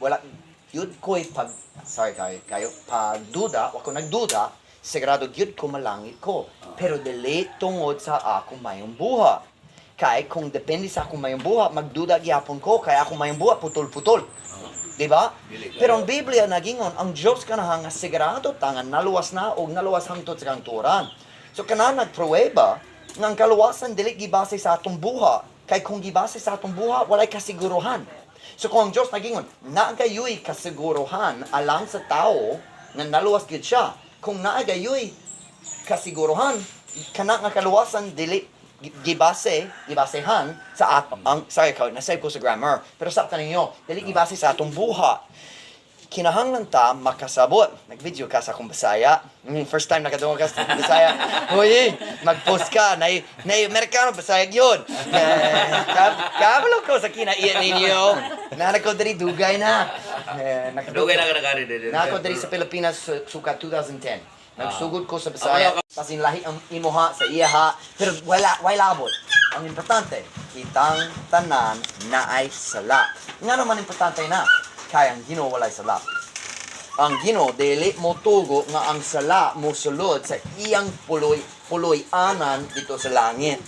Wala gyud ko'y pag, sorry kayo, kayo pagduda, wa ko nagduda, sigurado gyud ko malangit ko. Pero dili tungod sa akong mayong buhat. Kay kung depende sa akong mayong buhat, magduda gyapon ko kay akong mayong buhat putol-putol. Di ba? Dili kayo. Pero ang Biblia nagingon, ang Diyos kanahan nga sigurado ta nga naluwas na og naluwas hangtod sa kangturan. So kana nagpruweba nga ang kaluwasan dili gibase sa atong buha. Kay kung gibase sa atong buha, walay kasiguruhan. So kung ang Diyos nagingon, naa gayoy kasiguruhan alang sa tao nga naluwas gyud siya. Kung naa gayoy kasiguruhan, kana nga kaluwasan dili gibase, gibasehan sa at ang, sorry ko, nasave ko sa grammar, pero sa ninyo, dili gibase sa atong buha. Kinahanglan ta makasabot. Nag-video ka sa akong Bisaya. First time nakadungog ka sa Bisaya. Hoy, mag-post ka. Nay, nay Amerikano, Bisaya yun. Eh, kabalo ko sa kinaiya ninyo. Nana ko diri dugay na. Eh, Dugay na ka nagari diri. Na ako diri sa Pilipinas suka 2010. Nagsugod ko sa Bisaya. Ah. Basin lahi ang imuha sa iyaha. Pero wala, wala labot. Ang importante, kitang tanan naay sala. Nga naman importante na, kay ang Ginoo walay sala. Ang Ginoo dili mo tugo nga ang sala mo sulod sa iyang puloy puloy-anan dito sa langit.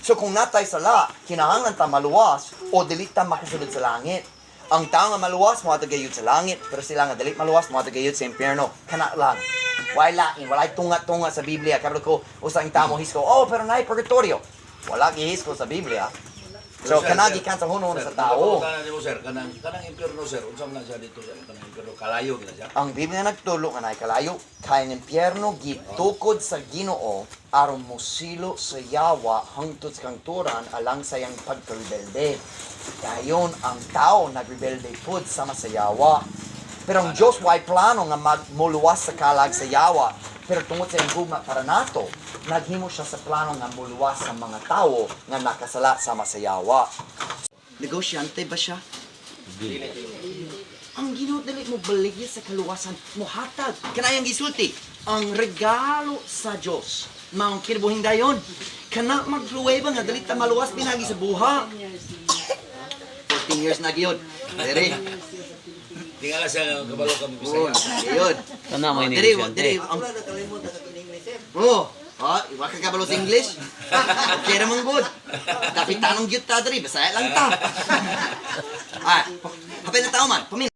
So kung natay sala, kinahanglan ta maluwas o dili ta makasulod sa langit. Ang tao nga maluwas moadto gayud sa langit, pero sila nga dili maluwas moadto gayud sa impyerno. Kana lang. Walay lain, walay tunga-tunga sa Biblia. Kabalo ko usa ang tao hisko, "Oh, pero naay purgatorio." Wala gihisko sa Biblia. So Sir, kana sir. gikan sa hunong Sir, sa tao. Makapangutan nimo, sir, kanang impyerno, sir, unsa man na siya dito, sir, kanang impyerno kalayo gina siya? Ang Biblia nagtulo nga naay kalayo kay ang impyerno gitukod sa Ginoo aron mosilo sa yawa hangtod sa kangturan alang sa iyang pagkarebelde. Dayon ang tao nagrebelde pud sama sa yawa. Pero ang Diyos way plano nga magmuluwas sa kalag sa yawa. Pero tungod sa iyang gugma para nato, naghimo siya sa plano nga muluwas sa mga tao nga nakasala sama sa yawa. Negosyante ba siya? Ang Ginoo dili mo baligya sa kaluwasan, mohatag. Kanayang gisulti, ang regalo sa Dios maong kinabuhing dayon. Kana magpruweba nga dili ta maluwas pinagi sa buha. 14 years na gyud. Diri. Tingala siya nga kabalo kami Oh, Bisaya. gyud. Kana may Oh, diri, negosyante. diri ang Oh, ha, iwa ka kabalo sa English. Okay ra man gud. Dapat tanong gyud ta diri, Bisaya lang ta. Ah, hapit na tao man. Pamin